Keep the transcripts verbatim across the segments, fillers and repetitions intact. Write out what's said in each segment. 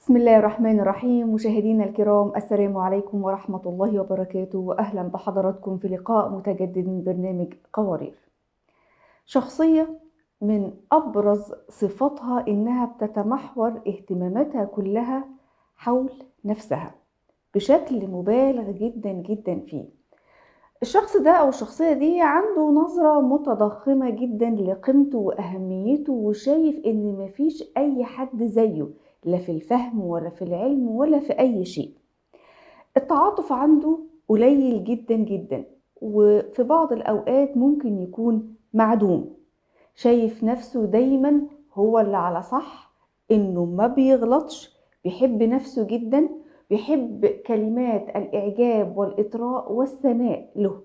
بسم الله الرحمن الرحيم. مشاهدينا الكرام، السلام عليكم ورحمة الله وبركاته، وأهلا بحضراتكم في لقاء متجدد من برنامج قوارير. شخصية من أبرز صفاتها إنها بتتمحور اهتماماتها كلها حول نفسها بشكل مبالغ جدا جدا فيه. الشخص ده أو الشخصية دي عنده نظرة متضخمة جدا لقيمته وأهميته، وشايف إن مفيش أي حد زيه، لا في الفهم ولا في العلم ولا في أي شيء. التعاطف عنده قليل جدا جدا، وفي بعض الأوقات ممكن يكون معدوم. شايف نفسه دايما هو اللي على صح، إنه ما بيغلطش، بيحب نفسه جدا، بيحب كلمات الإعجاب والإطراء والثناء له،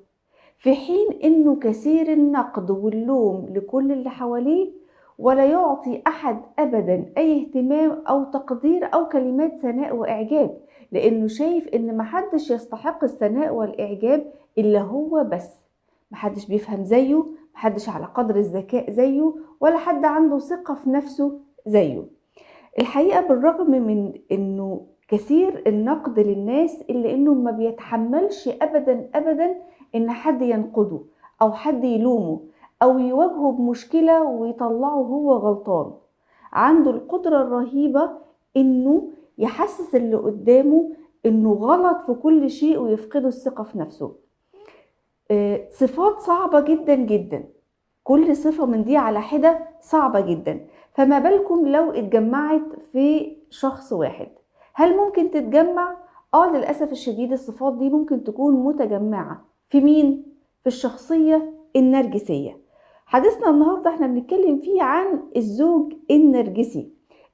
في حين إنه كثير النقد واللوم لكل اللي حواليه، ولا يعطي أحد أبدا أي اهتمام أو تقدير أو كلمات ثناء وإعجاب، لأنه شايف إن محدش يستحق الثناء والإعجاب إلا هو بس. محدش بيفهم زيه، محدش على قدر الذكاء زيه، ولا حد عنده ثقة في نفسه زيه. الحقيقة، بالرغم من إنه كثير النقد للناس، إلا إنه ما بيتحملش أبدا أبدا إن حد ينقده أو حد يلومه أو يواجهه بمشكلة ويطلعه هو غلطان. عنده القدرة الرهيبة إنه يحسس اللي قدامه إنه غلط في كل شيء ويفقده الثقة في نفسه. آه، صفات صعبة جدا جدا، كل صفة من دي على حدة صعبة جدا، فما بالكم لو اتجمعت في شخص واحد؟ هل ممكن تتجمع؟ آه، للأسف الشديد الصفات دي ممكن تكون متجمعة في مين؟ في الشخصية النرجسية. حديثنا النهاردة احنا بنتكلم فيه عن الزوج النرجسي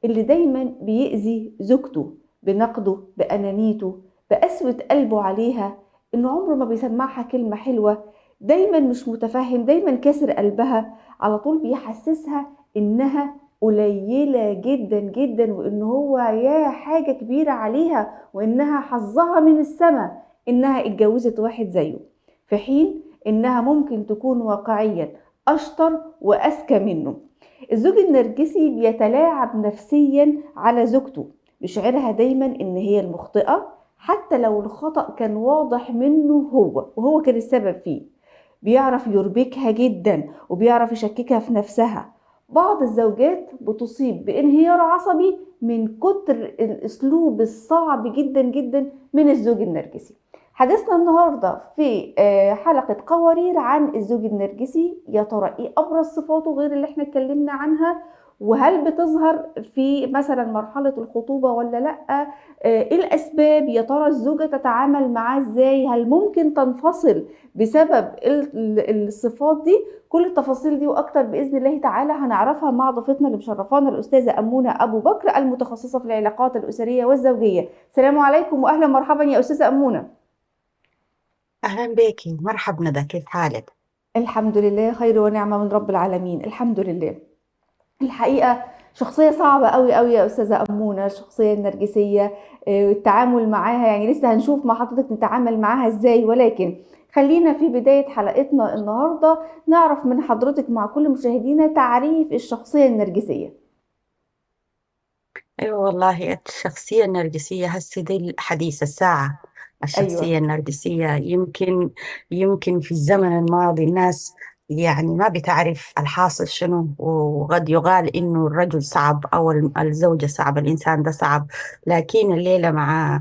اللي دايما بيأذي زوجته بنقده، بأنانيته، بقسوة قلبه عليها، إنه عمره ما بيسمعها كلمة حلوة، دايما مش متفهم، دايما كاسر قلبها، على طول بيحسسها إنها قليلة جدا جدا، وإن هو يا حاجة كبيرة عليها، وإنها حظها من السما إنها اتجوزت واحد زيه، في حين إنها ممكن تكون واقعيا أشطر وأذكى منه. الزوج النرجسي بيتلاعب نفسيا على زوجته، بيشعرها دايما إن هي المخطئة حتى لو الخطأ كان واضح منه هو وهو كان السبب فيه. بيعرف يربكها جدا وبيعرف يشككها في نفسها. بعض الزوجات بتصيب بانهيار عصبي من كتر الأسلوب الصعب جدا جدا من الزوج النرجسي. حديثنا النهاردة في، آه، حلقة قوارير عن الزوج النرجسي. يا ترى إيه أبرز صفاته غير اللي إحنا اتكلمنا عنها؟ وهل بتظهر في مثلا مرحلة الخطوبة ولا لأ؟ آه، إيه الأسباب؟ يا ترى الزوجة تتعامل معاه إزاي؟ هل ممكن تنفصل بسبب ال-، ال-، الصفات دي؟ كل التفاصيل دي وأكتر بإذن الله تعالى هنعرفها مع ضيفتنا اللي مشرفانا، الأستاذة أمونة أبو بكر، المتخصصة في العلاقات الأسرية والزوجية. السلام عليكم وأهلا مرحبا يا أستاذة أمونة. أهلا بيكي، مرحب ندى، كيف حالك؟ الحمد لله، خير ونعمة من رب العالمين، الحمد لله. الحقيقة شخصية صعبة قوي قوي يا أستاذة أمونة، الشخصية النرجسية. آه، التعامل معاها، يعني، لسه هنشوف مع حضرتك نتعامل معاها إزاي، ولكن خلينا في بداية حلقتنا النهاردة نعرف من حضرتك مع كل مشاهدينا تعريف الشخصية النرجسية. أيوة والله، الشخصية النرجسية هسه دي الحديث الساعة. الشخصية أيوة. النرجسية يمكن، يمكن في الزمن الماضي الناس يعني ما بتعرف الحاصل شنو، وقد يقال إنه الرجل صعب أو ال-، الزوجة صعب، الإنسان ده صعب. لكن الليلة مع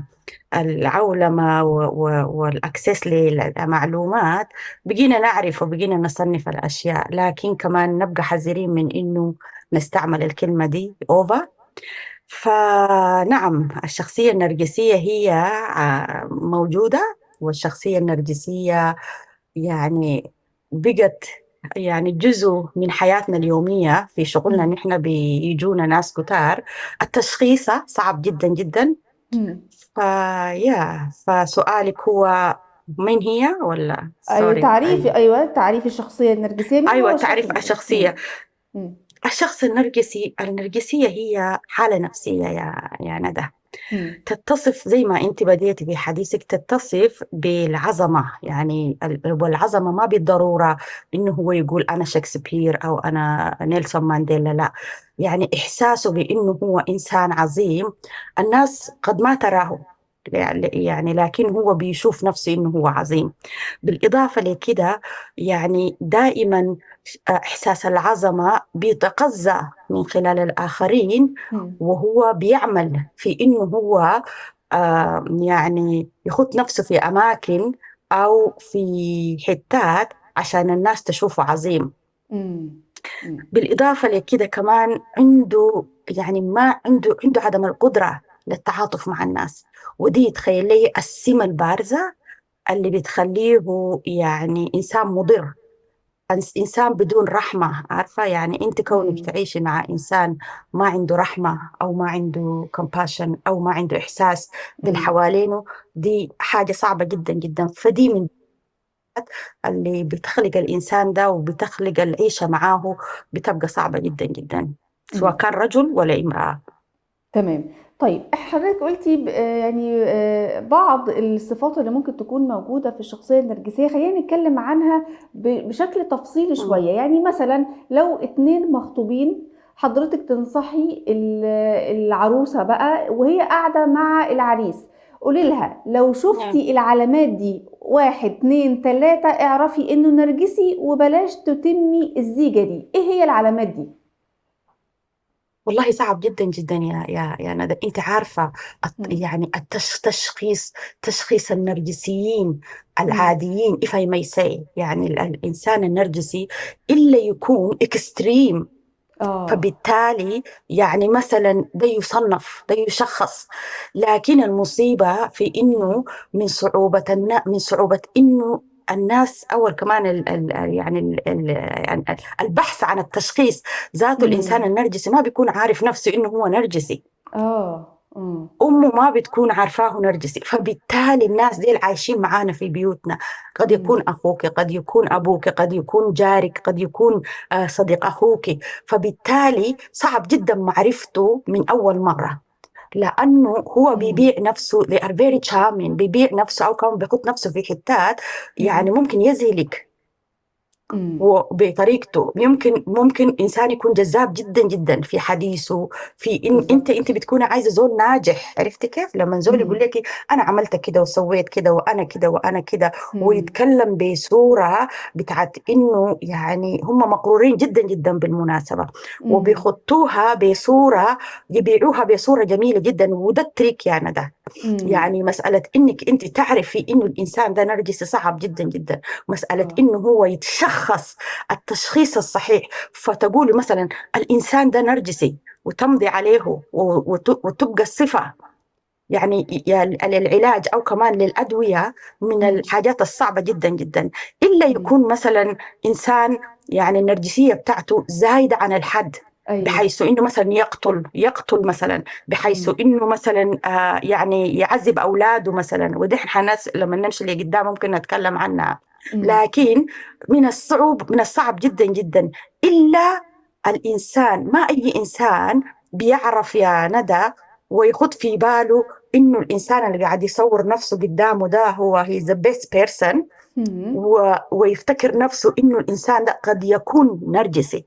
العولمة و-، و-، والأكسس للمعلومات بقينا نعرف وبقينا نصنف الأشياء، لكن كمان نبقى حذرين من إنه نستعمل الكلمة دي أوفر. فنعم، الشخصية النرجسية هي، آه، موجودة، والشخصية النرجسية يعني بقت يعني جزء من حياتنا اليومية في شغلنا. نحن بيجونا ناس كتار، التشخيص صعب جدا جدا. فيا، فسؤالك هو مين هي ولا؟ أيوة، تعريف، أيوة، تعريف الشخصية النرجسية. مين هو الشخص تعريف الشخصية؟ الشخص النرجسي، النرجسية هي حالة نفسية يا، يا ندى. تتصف زي ما أنت بديتي في حديثك، تتصف بالعظمة، يعني ال-، والعظمة ما بالضرورة إنه هو يقول أنا شكسبير أو أنا نيلسون مانديلا، لا، يعني إحساسه بإنه هو إنسان عظيم. الناس قد ما تراه، يعني، لكن هو بيشوف نفسه إنه هو عظيم. بالإضافة لكده، يعني، دائمًا إحساس العظمة بيتغذى من خلال الآخرين، وهو بيعمل في إنه هو، آه، يعني، يخط نفسه في أماكن أو في حتات عشان الناس تشوفه عظيم. بالإضافة لكده كمان عنده، يعني، ما عنده، عنده عدم القدرة للتعاطف مع الناس، ودي تخيل لي السمة البارزة اللي بتخليه، يعني، إنسان مضر، إنس-، إنسان بدون رحمة. عارفة، يعني، أنت كونك تعيشي مع إنسان ما عنده رحمة أو ما عنده compassion أو ما عنده إحساس بالحوالينه، دي حاجة صعبة جدًا جدًا. فدي من اللي بتخلق الإنسان ده وبتخلق العيشة معاه بتبقى صعبة جدًا جدًا، سواء كان رجل ولا امرأة. تمام. طيب، حضرتك قلتي ب-، آه، يعني، آه، بعض الصفات اللي ممكن تكون موجودة في الشخصية النرجسية. خلينا نتكلم عنها ب-، بشكل تفصيلي شوية. يعني مثلًا لو اتنين مخطوبين، حضرتك تنصحي ال-، العروسة بقى وهي قاعدة مع العريس، قولي لها: "لو شفتي العلامات دي، واحد، اتنين، تلاتة، اعرفي إنه نرجسي وبلاش تتمي الزيجة دي." إيه هي العلامات دي؟ والله صعب جدًا جدًا يا، يا، يا ندى. أنت عارفة الت-، يعني التش-، تشخيص، تشخيص النرجسيين العاديين، if I may say، يعني ال-، الإنسان النرجسي إلا يكون extreme. فبالتالي يعني مثلًا ده يصنف، ده يشخص، لكن المصيبة في إنه من صعوبة الن-، من صعوبة إنه الناس أول كمان ال-، ال-، يعني ال-، ال-، يعني ال-، البحث عن التشخيص ذاته. الإنسان النرجسي ما بيكون عارف نفسه إنه هو نرجسي. أمه ما بتكون عارفاه نرجسي، فبالتالي الناس ديل عايشين معانا في بيوتنا. قد يكون أخوك، قد يكون أبوك، قد يكون جارك، قد يكون، آه، صديق أخوك. فبالتالي صعب جدًا معرفته من أول مرة، لأنه هو بيبيع نفسه، they are very charming، بيبيع نفسه أو كمان بيحط نفسه في حتات، يعني ممكن يذهلك. وبطريقته. يمكن، ممكن إنسان يكون جذاب جدًا جدًا في حديثه، في إن أنت، أنت بتكوني عايزة زول ناجح. عرفتي كيف؟ لما زول يقول لك: "أنا عملت كده وسويت كده وأنا كده وأنا كده"، ويتكلم بصورة بتاعت إنه، يعني، هم مغرورين جدًا جدًا بالمناسبة، وبيخطوها بصورة، يبيعوها بصورة جميلة جدًا، وده التريك يا ندى. يعني مسألة إنك أنت تعرفي إنه الإنسان ده نرجسي صعب جدًا جدًا، مسألة إنه هو يتشخص التشخيص الصحيح، فتقولي مثلًا: "الإنسان ده نرجسي"، وتمضي عليه و-، وت-، وتبقى الصفة، يعني، ي-، ال-، للعلاج أو كمان للأدوية من الحاجات الصعبة جدًا جدًا، إلا يكون مثلًا إنسان، يعني، النرجسية بتاعته زايدة عن الحد، بحيث إنه مثلًا يقتل، يقتل مثلًا، بحيث إنه مثلًا، آه، يعني يعذب أولاده مثلًا. ودي إحنا ناس لما نمشي لقدام ممكن نتكلم عنها. لكن من الصعوب، من الصعب جدًا جدًا، إلا الإنسان، ما أي إنسان بيعرف يا ندى ويخط في باله إنه الإنسان اللي قاعد يصور نفسه قدامه ده هو he is the best person، و-، ويفتكر نفسه إنه الإنسان ده قد يكون نرجسي.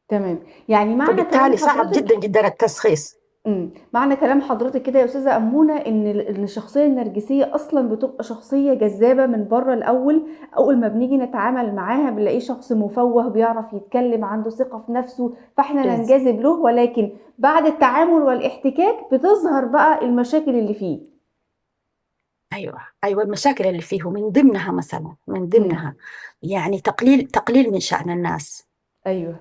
تمام. يعني معنى فبالتالي كلام صعب حضرتك جدًا جدًا التشخيص. مم. معنى كلام حضرتك كده يا أستاذة أمونة إن ال-، إن الشخصية النرجسية أصلًا بتبقى شخصية جذابة من بره الأول. أول ما بنيجي نتعامل معاها بنلاقيه شخص مفوه، بيعرف يتكلم، عنده ثقة في نفسه، فإحنا ننجذب له، ولكن بعد التعامل والاحتكاك بتظهر بقى المشاكل اللي فيه. أيوة، أيوة، المشاكل اللي فيه من ضمنها مثلًا، من ضمنها يعني تقليل، تقليل من شأن الناس. أيوة.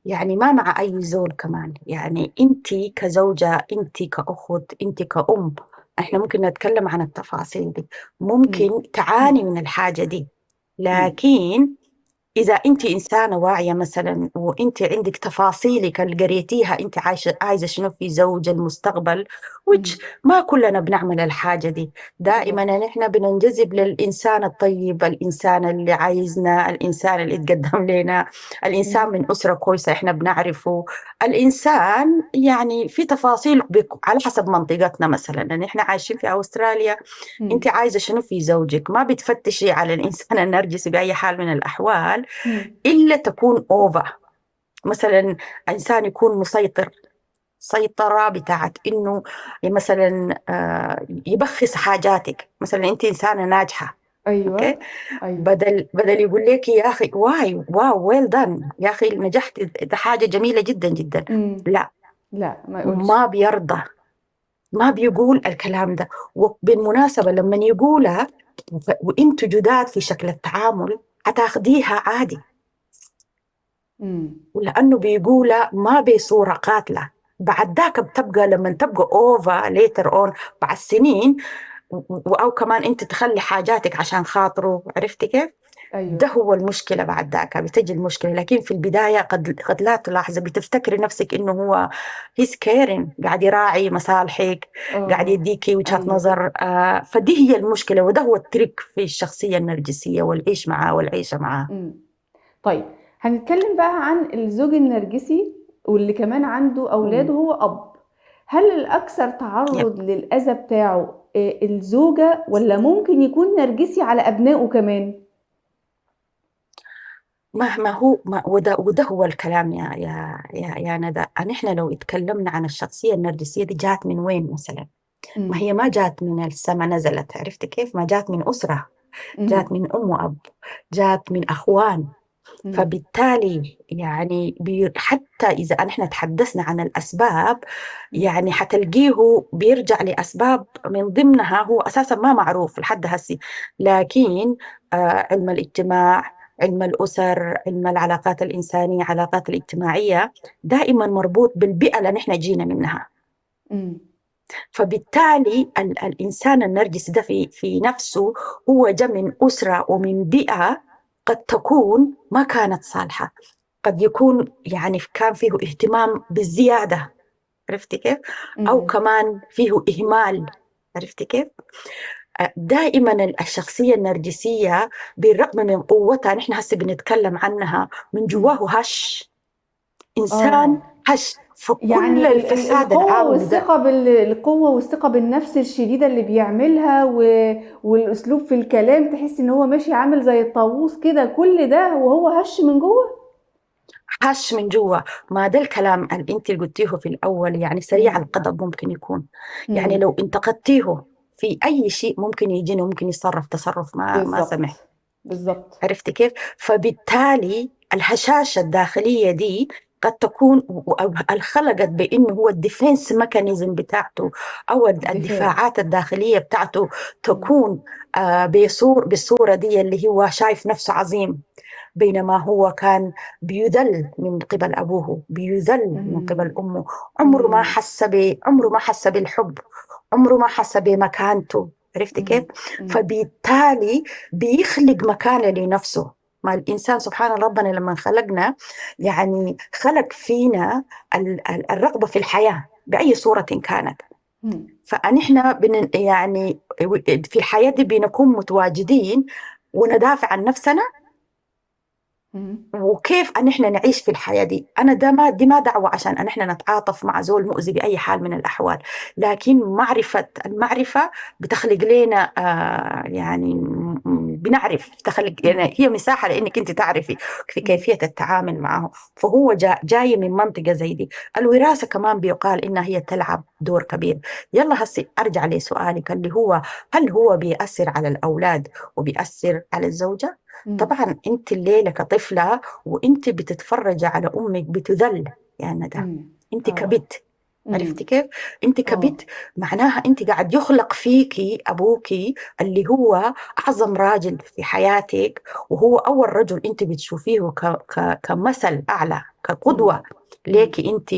يعني ما مع أي زول كمان، يعني أنت كزوجة، أنت كأخت، أنت كأم، إحنا ممكن نتكلم عن التفاصيل دي، ممكن تعاني من الحاجة دي، لكن إذا أنت إنسانة واعية مثلًا، وأنت عندك تفاصيلك اللي قريتيها، أنت عايشة، عايزة شنو في زوج المستقبل، which ما كلنا بنعمل الحاجة دي. دائمًا نحن بننجذب للإنسان الطيب، الإنسان اللي عايزنا، الإنسان اللي يتقدم لنا، الإنسان من أسرة كويسة إحنا بنعرفه، الإنسان يعني في تفاصيل بك-، على حسب منطقتنا مثلًا، لأن إحنا عايشين في أستراليا. أنت عايزة شنو في زوجك؟ ما بتفتشي على الإنسان النرجسي بأي حال من الأحوال، إلا تكون over. مثلًا إنسان يكون مسيطر، سيطرة بتاعت إنه مثلًا، آه، يبخس حاجاتك. مثلًا أنت إنسانة ناجحة، أيوة. بدل، بدل يقول لك: "يا أخي، واي، واو، well done، يا أخي نجحت، ده حاجة جميلة جدًا جدًا". لا، لا، ما يقولش. ما بيرضى، ما بيقول الكلام ده. وبالمناسبة لما يقولها ف-، وانتوا جداد في شكل التعامل، هتاخديها عادي. ولأنه بيقولها ما بصورة قاتلة، بعد ذاك بتبقى، لما تبقى over later on، بعد سنين، و-، و-، أو كمان أنت تخلي حاجاتك عشان خاطره، عرفتي كيف؟ أيوة. ده هو المشكلة. بعد ذاك بتجي المشكلة، لكن في البداية قد، قد لا تلاحظي، بتفتكري نفسك إنه هو he's caring، قاعد يراعي مصالحك، قاعد يديكي وجهة نظر. آه، فدي هي المشكلة، وده هو التريك في الشخصية النرجسية والعيش معاه والعيشة معاه. طيب، هنتكلم بقى عن الزوج النرجسي واللي كمان عنده أولاد وهو أب. هل الأكثر تعرض للأذى بتاعه، آه، الزوجة، ولا ممكن يكون نرجسي على أبنائه كمان؟ مهما هو، ما، وده، وده هو الكلام يا، يا، يا، يا ندى. أن إحنا لو اتكلمنا عن الشخصية النرجسية دي جات من وين مثلًا؟ ما هي ما جات من السما نزلت، عرفتي كيف؟ ما جات من أسرة، جات من أم وأب، جات من أخوان. فبالتالي يعني بي-، حتى إذا نحن تحدثنا عن الأسباب، يعني حتلقيه بيرجع لأسباب من ضمنها هو أساسًا ما معروف لحد هسي، لكن، آه، علم الاجتماع، علم الأسر، علم العلاقات الإنسانية، العلاقات الاجتماعية، دائمًا مربوط بالبيئة اللي نحن جينا منها. فبالتالي ال-، الإنسان النرجسي ده في، في نفسه هو جا من أسرة ومن بيئة قد تكون ما كانت صالحة، قد يكون يعني كان فيه اهتمام بزيادة، عرفتي كيف؟ أو كمان فيه إهمال، عرفتي كيف؟ آه، دائمًا ال-، الشخصية النرجسية بالرغم من قوتها، نحن هسه بنتكلم عنها، من جواه هش. إنسان هش. فكل يعني ال-، ال-، الفساد القوة العام ده والثقة بال-، القوة والثقة بالنفس الشديدة اللي بيعملها و-، والأسلوب في الكلام، تحس إن هو ماشي عامل زي الطاووس كده، كل ده وهو هش من جوه. هش من جوا. ما ده الكلام اللي انت قلتيه في الأول، يعني سريع الغضب ممكن يكون، يعني لو انتقدتيه في أي شيء ممكن يجيني، ممكن يتصرف تصرف ما، ما سمح. بالضبط. عرفتي كيف؟ فبالتالي الهشاشة الداخلية دي قد تكون و-، و-، الخلقت بأنه هو ال defense mechanism بتاعته أو الد-، الدفاعات الداخلية بتاعته تكون، آه، بصور-، بالصورة دي اللي هو شايف نفسه عظيم، بينما هو كان بيذل من قبل أبوه، بيذل من قبل أمه. عمره ما حس ب-، عمره ما حس بالحب، عمره ما حس بمكانته. عرفتي كيف؟ فبالتالي بيخلق مكانة لنفسه. ما الإنسان سبحان ربنا لما خلقنا، يعني، خلق فينا ال-، ال-، الرغبة في الحياة بأي صورة كانت. فنحن بن-، يعني، في الحياة دي بنكون متواجدين وندافع عن نفسنا. وكيف أن إحنا نعيش في الحياة دي؟ أنا ده ما، دي ما دعوة عشان أن إحنا نتعاطف مع زول مؤذي بأي حال من الأحوال، لكن معرفة، المعرفة بتخلق لنا، آه، يعني، م-، م-، بنعرف، تخلق، يعني، هي مساحة لأنك أنت تعرفي في كيفية التعامل معه. فهو جا-، جاي من منطقة زي دي. الوراثة كمان بيقال إنها هي تلعب دور كبير. يلا هسي أرجع لسؤالك اللي هو، هل هو بيأثر على الأولاد وبيأثر على الزوجة؟ طبعًا أنت الليلة كطفلة وأنت بتتفرج على أمك بتذل، يعني ده أنت كبت، عرفتي كيف؟ أنت كبت، معناها أنت قاعد يخلق فيكي أبوكي اللي هو أعظم راجل في حياتك، وهو أول رجل أنت بتشوفيه ك-، ك-، كمثل أعلى، كقدوة ليكي أنت.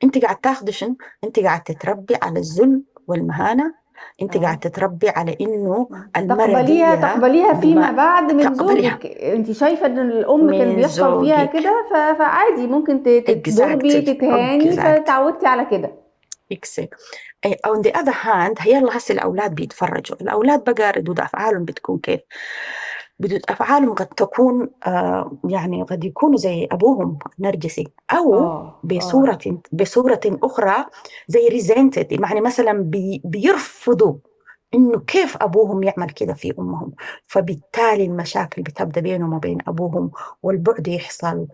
أنت قاعد تاخدي شنو؟ أنت قاعد تتربي على الذل والمهانة، أنت آه. قاعد تتربي على إنه المرأة تقبليها، دي تقبليها فيما بما-، بعد من تقبليها. زوجك. أنت شايفة إن الأم كان من بيحصل فيها زوجك. كده، ف-، فعادي ممكن ت-، تتضربي، exactly. تتهاني، exactly. فتعودتي على كده. Exactly. إيه، on the other hand، هيلا هسه الأولاد بيتفرجوا. الأولاد بقى ردود أفعالهم بتكون كيف؟ ردود أفعالهم قد تكون، آه، يعني قد يكونوا زي أبوهم نرجسي، أو آه، آه. بصورة، بصورة أخرى زي resented، يعني مثلًا بي-، بيرفضوا إنه كيف أبوهم يعمل كده في أمهم، فبالتالي المشاكل بتبدأ بينهم وبين أبوهم، والبعد يحصل،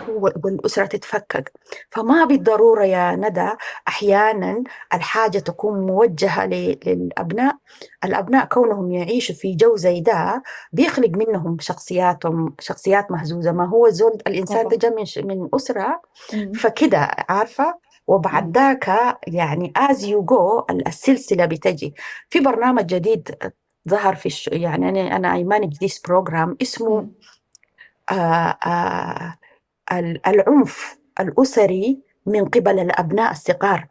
و-، والأسرة تتفكك. فما بالضرورة يا ندى، أحيانًا الحاجة تكون موجهة ل-، للأبناء. الأبناء كونهم يعيشوا في جو زي ده بيخلق منهم شخصياتهم، شخصيات مهزوزة. ما هو الزول، الإنسان طبعًا. ده جا من ش-، من أسرة، مم. فكده، عارفة؟ وبعد مم. ذاك، يعني، as you go، ال-، السلسلة بتجي. في برنامج جديد ظهر في الش-، يعني، أنا، أنا I manage this program، اسمه، مم. آه، آه، ال-، العنف الأسري من قبل الأبناء الصغار.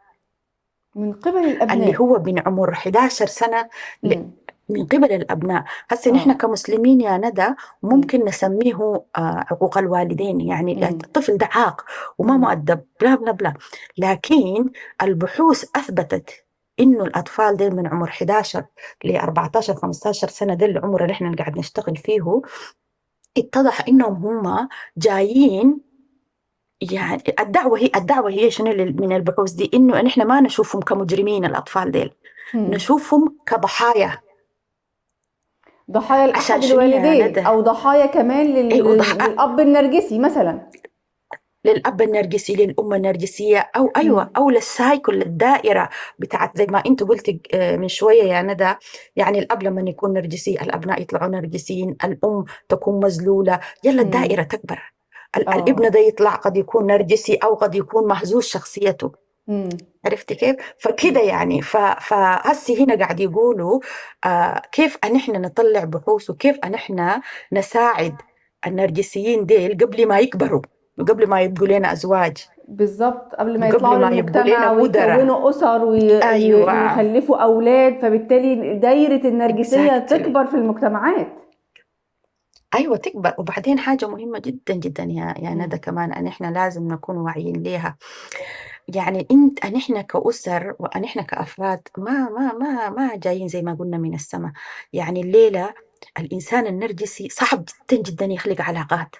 من قبل الأبناء. اللي هو من عمر حداشر سنة ل-، مم. من قبل الأبناء. هسه آه. نحن كمسلمين يا ندى، ممكن نسميه، آه، عقوق الوالدين، يعني مم. الطفل ده عاق وما مم. مؤدب، بلا، بلا، بلا. لكن البحوث أثبتت إنه الأطفال ديل من عمر حداشر لأربعتاشر، خمستاشر سنة، ده العمر اللي إحنا قاعد نشتغل فيه، اتضح إنهم هم جايين، يعني الدعوة هي، الدعوة هي شنو لل-، من البحوث دي؟ إنه نحن ما نشوفهم كمجرمين الأطفال ديل، مم. نشوفهم كضحايا. ضحايا لأحد عشان شنو يا الوالدين ندى؟ أو ضحايا كمان لل-، أيوة، ضح-، للأب النرجسي مثلًا. للأب النرجسي، للأم النرجسية، أو، أيوة، مم. أو للسايكل، الدائرة بتاعت، زي ما أنت قلت، آه، من شوية يا ندى، يعني الأب لما يكون نرجسي، الأبناء يطلعوا نرجسيين، الأم تكون مذلولة، يلا مم. الدائرة تكبر. ال-، آه. الابن ده يطلع قد يكون نرجسي أو قد يكون مهزوز شخصيته. مم. عرفتي كيف؟ فكده مم. يعني، ف-، فهسي هنا قاعد يقولوا، آه، كيف أن إحنا نطلع بحوث وكيف أن إحنا نساعد النرجسيين ديل قبل ما يكبروا وقبل ما يبقوا لنا أزواج. بالظبط، قبل ما وقبل يطلعوا ما يبقوا للمجتمع لنا وزراء. ويكونوا أسر وي-، أيوة. ويخلفوا أولاد، فبالتالي دايرة النرجسية exactly. تكبر في المجتمعات. أيوة، تكبر. وبعدين حاجة مهمة جدًا جدًا يا، يا مم. ندى، كمان أن إحنا لازم نكون واعيين ليها. يعني أنت، أن إحنا كأسر وأن إحنا كأفراد ما، ما، ما، ما جايين زي ما قلنا من السما. يعني الليلة الإنسان النرجسي صعب جدًا جدًا يخلق علاقات.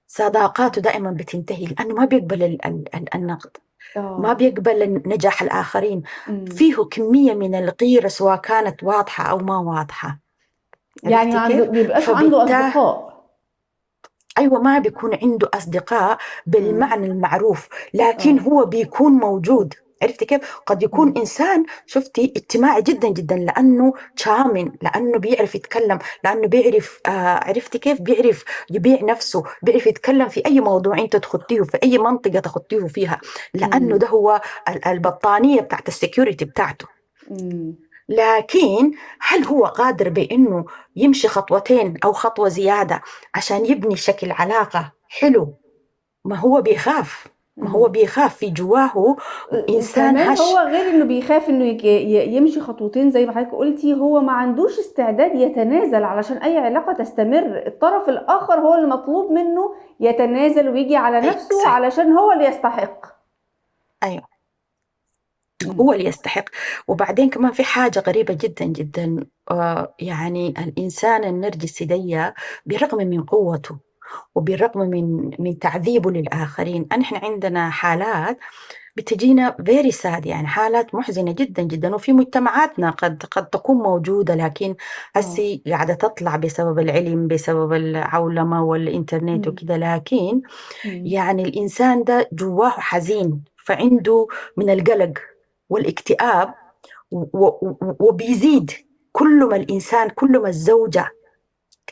صداقاته دائمًا بتنتهي لأنه ما بيقبل ال-، ال-، ال-، النقد. آه. ما بيقبل نجاح الآخرين. مم. فيه كمية من الغيرة سواء كانت واضحة أو ما واضحة. يعني عرفتي ما عنده، كيف؟ بيبقاش عنده فبالتالي أصدقاء. أيوة، ما بيكون عنده أصدقاء بالمعنى مم. المعروف، لكن آه. هو بيكون موجود. عرفتي كيف؟ قد يكون مم. إنسان، شفتي، اجتماعي جدًا جدًا، لأنه charming، لأنه بيعرف يتكلم، لأنه بيعرف، آه، عرفتي كيف؟ بيعرف يبيع نفسه، بيعرف يتكلم في أي موضوع أنت تخطيه، في أي منطقة تخطيه فيها، لأنه مم. ده هو ال-، البطانية بتاعت ال security بتاعته. مم. لكن هل هو قادر بإنه يمشي خطوتين أو خطوة زيادة عشان يبني شكل علاقة حلو؟ ما هو بيخاف، ما هو مم. بيخاف في جواه إنسان وكمان هش. هو غير إنه بيخاف إنه يك-، ي-، يمشي خطوتين زي ما حضرتك قلتي، هو ما عندوش استعداد يتنازل علشان أي علاقة تستمر. الطرف الآخر هو اللي مطلوب منه يتنازل ويجي على نفسه exactly. علشان هو اللي يستحق. أيوة. مم. هو اللي يستحق. وبعدين كمان في حاجة غريبة جدًا جدًا، آه، يعني الإنسان النرجسي دي بالرغم من قوته وبالرغم من، من تعذيبه للآخرين، أن إحنا عندنا حالات بتجينا very sad، يعني حالات محزنة جدًا جدًا، وفي مجتمعاتنا قد، قد تكون موجودة، لكن آه. هسي قاعدة تطلع بسبب العلم، بسبب العولمة والإنترنت مم. وكده، لكن مم. يعني الإنسان ده جواه حزين، فعنده من القلق والاكتئاب و-، و-، و-، وبيزيد كل ما الإنسان، كل ما الزوجة،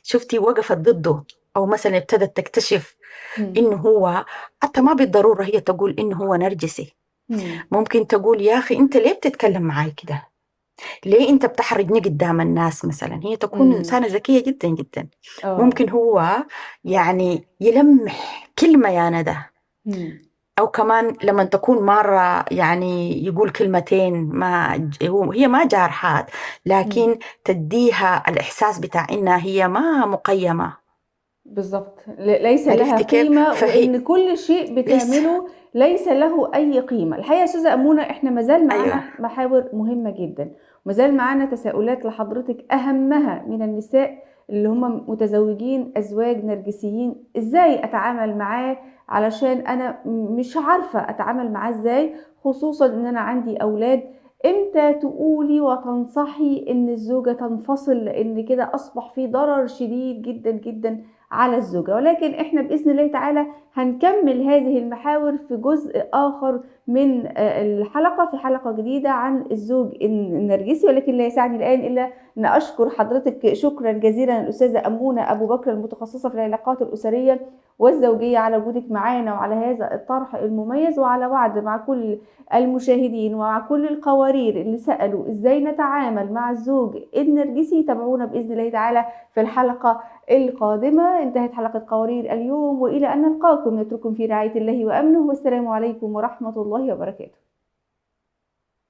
شفتي، وقفت ضده، أو مثلًا ابتدت تكتشف مم. إنه هو، حتى ما بالضرورة هي تقول إنه هو نرجسي. مم. ممكن تقول: "يا أخي، أنت ليه بتتكلم معاي كده؟ ليه أنت بتحرجني قدام الناس؟" مثلًا هي تكون مم. إنسانة ذكية جدًا جدًا. آه. ممكن هو يعني يلمح كلمة يا ندى. مم. أو كمان لما تكون مرة يعني يقول كلمتين، ما ج-، هو، هي ما جارحات، لكن تديها الإحساس بتاع إنها هي ما مقيمة. بالظبط. ل-، ليس لها عرفتي كيف؟ قيمة، فهي وإن كل شيء ليس بتعمله ليس له أي قيمة. الحقيقة يا أستاذة أمونة، إحنا مازال معانا أيوة. محاور مهمة جدًا، ومازال معانا تساؤلات لحضرتك، أهمها من النساء اللي هم متزوجين أزواج نرجسيين، إزاي أتعامل معاه؟ علشان أنا م-، مش عارفة أتعامل معاه إزاي، خصوصًا إن أنا عندي أولاد. إمتى تقولي وتنصحي إن الزوجة تنفصل، لأن كده أصبح في ضرر شديد جدًا جدًا على الزوجة؟ ولكن إحنا بإذن الله تعالى هنكمل هذه المحاور في جزء آخر من، آه، الحلقة، في حلقة جديدة عن الزوج الن-، النرجسي. ولكن لا يسعني الآن إلا أن أشكر حضرتك شكرًا جزيلًا الأستاذة أمونة أبو بكر، المتخصصة في العلاقات الأسرية والزوجية، على وجودك معانا وعلى هذا الطرح المميز، وعلى وعد مع كل المشاهدين ومع كل القوارير اللي سألوا إزاي نتعامل مع الزوج النرجسي. تابعونا بإذن الله تعالى في الحلقة القادمة. انتهت حلقة قوارير اليوم، وإلى أن نلقاكم نترككم في رعاية الله وأمنه، والسلام عليكم ورحمة الله وبركاته.